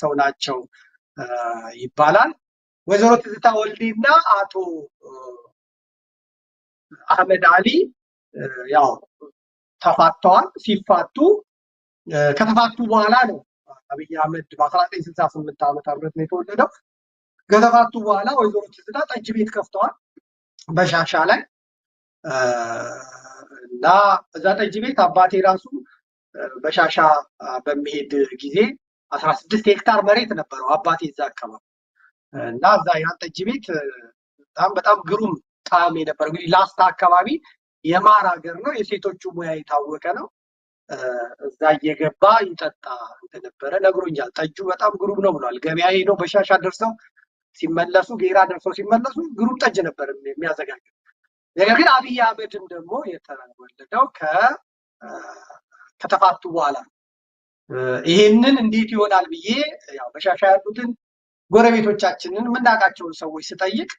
ሰው ናቸው ይባላል። ወይዘሮ ትዝታ ወልዴና አቶ አህመድ አሊ ያው ተፋተዋል። ሲፋቱ ከተፋቱ በኋላ ነው አብይ አህመድ በ1968 ዓመተ ምህረት ነው የተወለደው። ከተፋቱ በኋላ ወይዘሮ ትዝታ ጠጅ ቤት ከፍተዋል በሻሻ ላይ። እና እዛ ጠጅ ቤት አባቴ ራሱ በሻሻ በሚሄድ ጊዜ 16 ሄክታር መሬት ነበረው አባቴ እዛ አካባቢ። እና እዛ ያን ጠጅ ቤት በጣም በጣም ግሩም ጣዕም የነበረው፣ እንግዲህ ላስታ አካባቢ የማር ሀገር ነው፣ የሴቶቹ ሙያ የታወቀ ነው። እዛ እየገባ ይጠጣ እንደነበረ ነግሮኛል። ጠጁ በጣም ግሩም ነው ብሏል። ገበያ ሄደው በሻሻ ደርሰው ሲመለሱ፣ ጌራ ደርሰው ሲመለሱ ግሩም ጠጅ ነበር የሚያዘጋጀው። ነገር ግን አብይ አህመድም ደግሞ የተወለደው ከተፋቱ በኋላ ነው። ይሄንን እንዴት ይሆናል ብዬ ያው በሻሻ ያሉትን ጎረቤቶቻችንን የምናውቃቸውን ሰዎች ስጠይቅ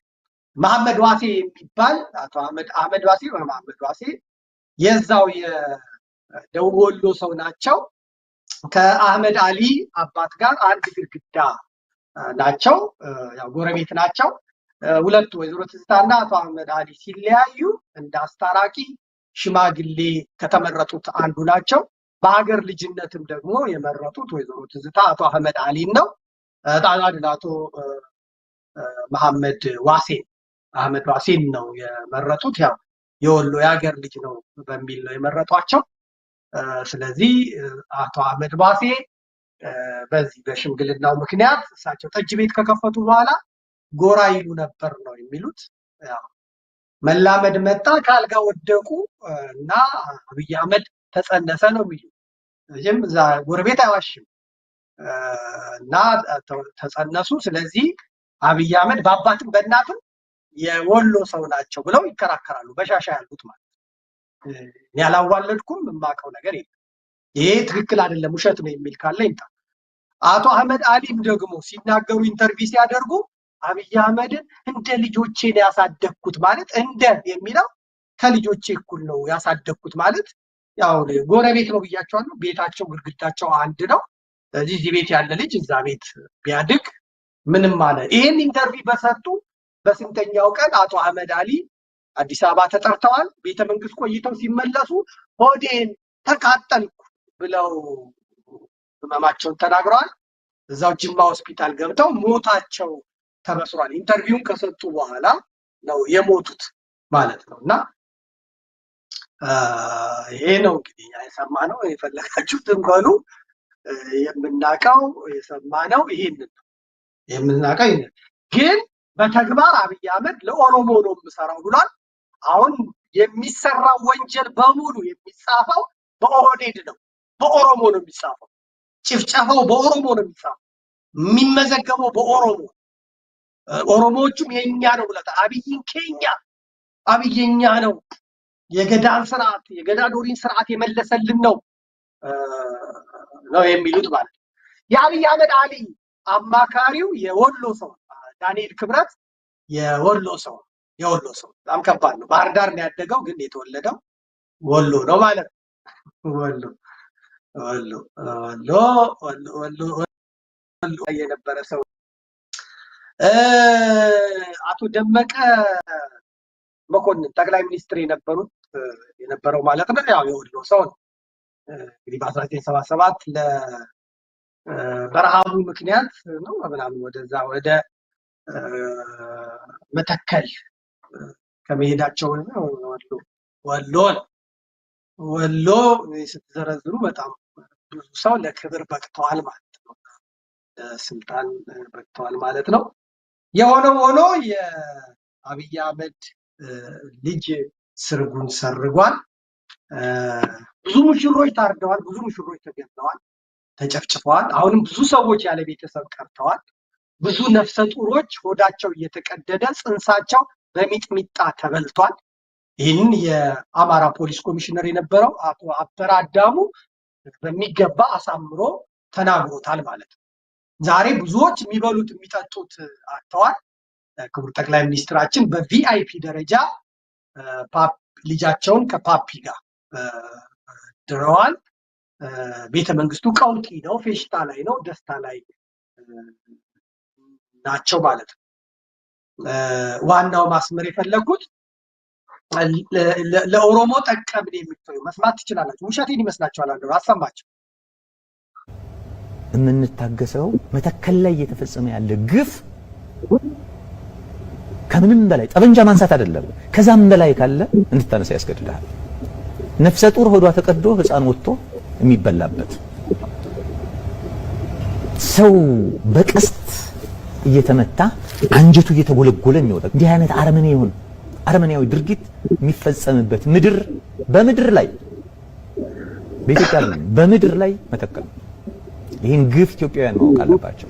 መሐመድ ዋሴ የሚባል አቶ አህመድ ዋሴ ወይ መሐመድ ዋሴ የዛው የደቡብ ወሎ ሰው ናቸው። ከአህመድ አሊ አባት ጋር አንድ ግድግዳ ናቸው፣ ያው ጎረቤት ናቸው። ሁለቱ ወይዘሮ ትዝታና አቶ አህመድ አሊ ሲለያዩ እንደ አስታራቂ ሽማግሌ ከተመረጡት አንዱ ናቸው። በሀገር ልጅነትም ደግሞ የመረጡት ወይዘሮ ትዝታ አቶ አህመድ አሊን ነው። አቶ መሐመድ ዋሴን፣ አህመድ ዋሴን ነው የመረጡት። ያው የወሎ የሀገር ልጅ ነው በሚል ነው የመረጧቸው። ስለዚህ አቶ አህመድ ዋሴ በዚህ በሽምግልናው ምክንያት እሳቸው ጠጅ ቤት ከከፈቱ በኋላ ጎራ ይሉ ነበር ነው የሚሉት። ያው መላመድ መጣ፣ ከአልጋ ወደቁ እና አብይ አህመድ ተጸነሰ ነው የሚሉት። መቼም እዛ ጎረቤት አይዋሽም። እና ተጸነሱ። ስለዚህ አብይ አህመድ በአባትም በእናትም የወሎ ሰው ናቸው ብለው ይከራከራሉ። በሻሻ ያሉት ማለት ነው። ያላዋለድኩም፣ የማውቀው ነገር የለም። ይሄ ትክክል አይደለም፣ ውሸት ነው የሚል ካለ ይምጣ። አቶ አህመድ አሊም ደግሞ ሲናገሩ፣ interview ሲያደርጉ አብይ አህመድን እንደ ልጆቼ ነው ያሳደግኩት ማለት፣ እንደ የሚለው ከልጆቼ እኩል ነው ያሳደግኩት ማለት፣ ያው ጎረቤት ነው ብያቸዋለሁ። ቤታቸው ግድግዳቸው አንድ ነው። ስለዚህ እዚህ ቤት ያለ ልጅ እዛ ቤት ቢያድግ ምንም አለ። ይሄን interview በሰጡ በስንተኛው ቀን አቶ አህመድ አሊ አዲስ አበባ ተጠርተዋል። ቤተ መንግስት ቆይተው ሲመለሱ ሆዴን ተቃጠልኩ ብለው ህመማቸውን ተናግረዋል። እዛው ጅማ ሆስፒታል ገብተው ሞታቸው ተበስሯል። interview ውን ከሰጡ በኋላ ነው የሞቱት ማለት ነው። እና ይሄ ነው እንግዲህ የሰማነው። የፈለጋችሁትን በሉ። የምናውቀው የሰማነው ይሄንን ነው የምናውቀው። ይሄንን ግን በተግባር አብይ አህመድ ለኦሮሞ ነው የምሰራው ብሏል። አሁን የሚሰራው ወንጀል በሙሉ የሚጻፈው በኦህዴድ ነው፣ በኦሮሞ ነው የሚጻፈው። ጭፍጨፋው በኦሮሞ ነው የሚጻፈው፣ የሚመዘገበው በኦሮሞ። ኦሮሞዎቹም የኛ ነው ብለታል። አብይን keenya፣ አብይ የኛ ነው፣ የገዳን ስርዓት የገዳ ዶሪን ስርዓት የመለሰልን ነው ነው የሚሉት ማለት ነው። የአብይ አህመድ አሊ አማካሪው የወሎ ሰው ዳንኤል ክብረት የወሎ ሰው፣ የወሎ ሰው በጣም ከባድ ነው። ባህር ዳር ነው ያደገው፣ ግን የተወለደው ወሎ ነው ማለት ነው። ወሎ ወሎ ወሎ ወሎ ወሎ ወሎ የነበረ ሰው። አቶ ደመቀ መኮንን ጠቅላይ ሚኒስትር የነበሩት የነበረው ማለት ነው። ያው የወሎ ሰው ነው። እንግዲህ በ1977 በረሃቡ ምክንያት ነው ምናምን ወደዛ ወደ መተከል ከመሄዳቸው ወሎ ወሎ ወሎ ስትዘረዝሩ በጣም ብዙ ሰው ለክብር በቅተዋል ማለት ነው። ለስልጣን በቅተዋል ማለት ነው። የሆነው ሆኖ የአብይ አህመድ ልጅ ስርጉን ሰርጓል። ብዙ ሙሽሮች ታርደዋል። ብዙ ሙሽሮች ተገድለዋል፣ ተጨፍጭፈዋል። አሁንም ብዙ ሰዎች ያለ ቤተሰብ ቀርተዋል። ብዙ ነፍሰ ጡሮች ሆዳቸው እየተቀደደ ጽንሳቸው በሚጥሚጣ ተበልቷል። ይህንን የአማራ ፖሊስ ኮሚሽነር የነበረው አቶ አበራ አዳሙ በሚገባ አሳምሮ ተናግሮታል ማለት ነው። ዛሬ ብዙዎች የሚበሉት የሚጠጡት አጥተዋል። ክቡር ጠቅላይ ሚኒስትራችን በ VIP ደረጃ ልጃቸውን ከፓፒ ጋር ድረዋል። ቤተ መንግስቱ ቀውጢ ነው፣ ፌሽታ ላይ ነው፣ ደስታ ላይ ናቸው ማለት ነው። ዋናው ማስመር የፈለግኩት ለኦሮሞ ጠቀምን የሚሉ መስማት ትችላላችሁ። ውሸቴን ይመስላችኋል? አለ አሰማቸው። የምንታገሰው መተከል ላይ እየተፈጸመ ያለ ግፍ ከምንም በላይ ጠመንጃ ማንሳት አይደለም፣ ከዛም በላይ ካለ እንድታነሳ ያስገድድሃል። ነፍሰ ጡር ሆዷ ተቀዶ ሕፃን ወጥቶ የሚበላበት፣ ሰው በቀስት እየተመታ አንጀቱ እየተጎለጎለ የሚወጣ፣ እንዲህ አይነት አረመኔ ይሁን አረመኔያዊ ድርጊት የሚፈጸምበት ምድር በምድር ላይ፣ በኢትዮጵያ በምድር ላይ መተከል ነው። ይህን ግፍ ኢትዮጵያውያን ማወቅ አለባቸው።